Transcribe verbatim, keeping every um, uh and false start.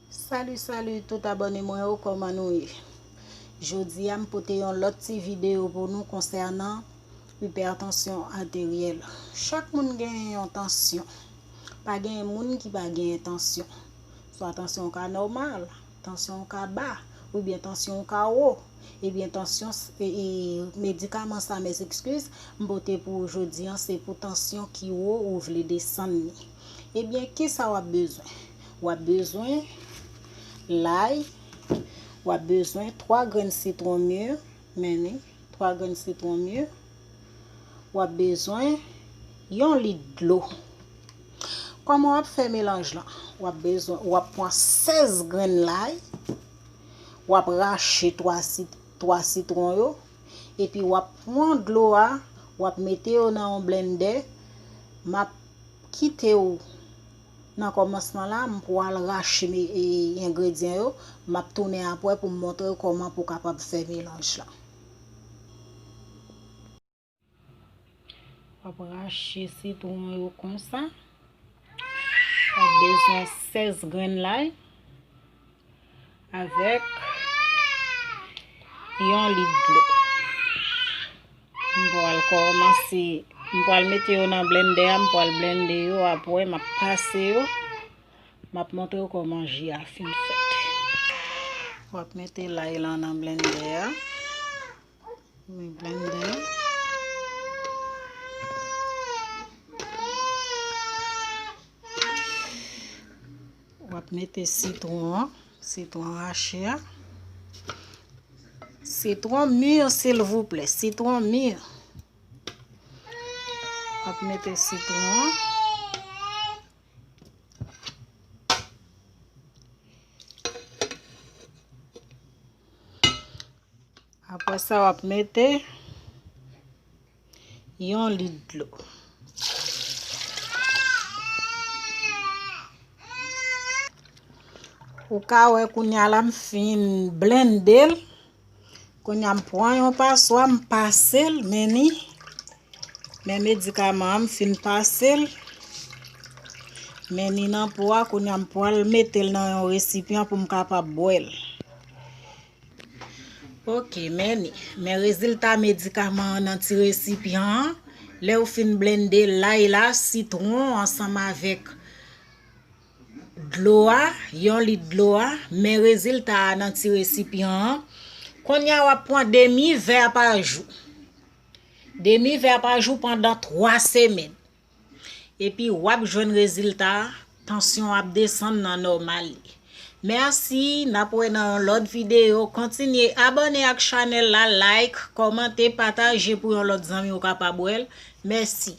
Salut, salut tout abòne mwen yo, kòman nou ye? Jodi a m pote yon lòt ti videyo pou nou konsènan ipètansyon ateryèl. Chak moun gen yon tansyon. Pa gen moun ki pa gen tansyon. Swa tansyon w ka nòmal, tansyon w ka ba, oubyen tansyon w ka wo. Ebyen, tansyon, e, e, medikaman sa, mes excuses, m pote pou ou jodi an, se pou tansyon ki wo ou vle desann li. Ebyen, kisa w ap bezwen? W ap bezwen lay, w ap bezwen twa grenn sitwon mi, men ni, twa grenn sitwon mi, w ap bezwen yon lit dlo. Kòman w ap fè melanj lan? W ap bezwen, w ap pran sèz grenn lay, w ap rache twa sit-, twa sitwon yo, epi w ap pran dlo a, w ap mete yo nan yon blendè. M ap kite w nan kòmansman la, m pral rache me-, e, engredyan yo, m ap tounen apre pou m montre w kòman pou w kapab fè melanj lan. W ap rache sitwon yo konsa. W ap bezwen sèz grenn lay avèk yon lit dlo. M pral kòmanse, m pral mete yo nan blendè a, m pral blende yo, apre m ap pase yo. M ap montre w kòman ji a fin fèt. W ap mete lay lan nan blendè a. Mwen blende. W ap mete sitwon an, sitwon rache a. Sitwon mi, silvouplè, sitwon mi. W ap mete sitwon an. Apre sa, w ap mete yon lit dlo. Ou ka wè kounye a la, m fin blende l. Kounye a, m pran yon paswa, m pase l, men ni. Men medikaman an, m fin pase l. Men ni nan po a, kounye a, m pral mete l nan yon resipyan pou m kapab bwè l. Ok, men ni. Men rezilta medikaman an nan ti resipyan an. Lè w fin blende lay la, sitwon ansanm avèk dlo a, yon lit dlo a, men rezilta a nan ti resipyan an. Kounye a, w ap pran demi vè pa jou. Demi vè pa jou pandan twa semèn. Epi w ap jwenn rezilta a, tansyon w ap desann nan nòmal li. Mèsi, n ap wè nan yon lòt videyo. Kontinye abòne ak chanèl la, like, kòmante, pataje pou yon lòt zanmi w kapab wè l. Mèsi.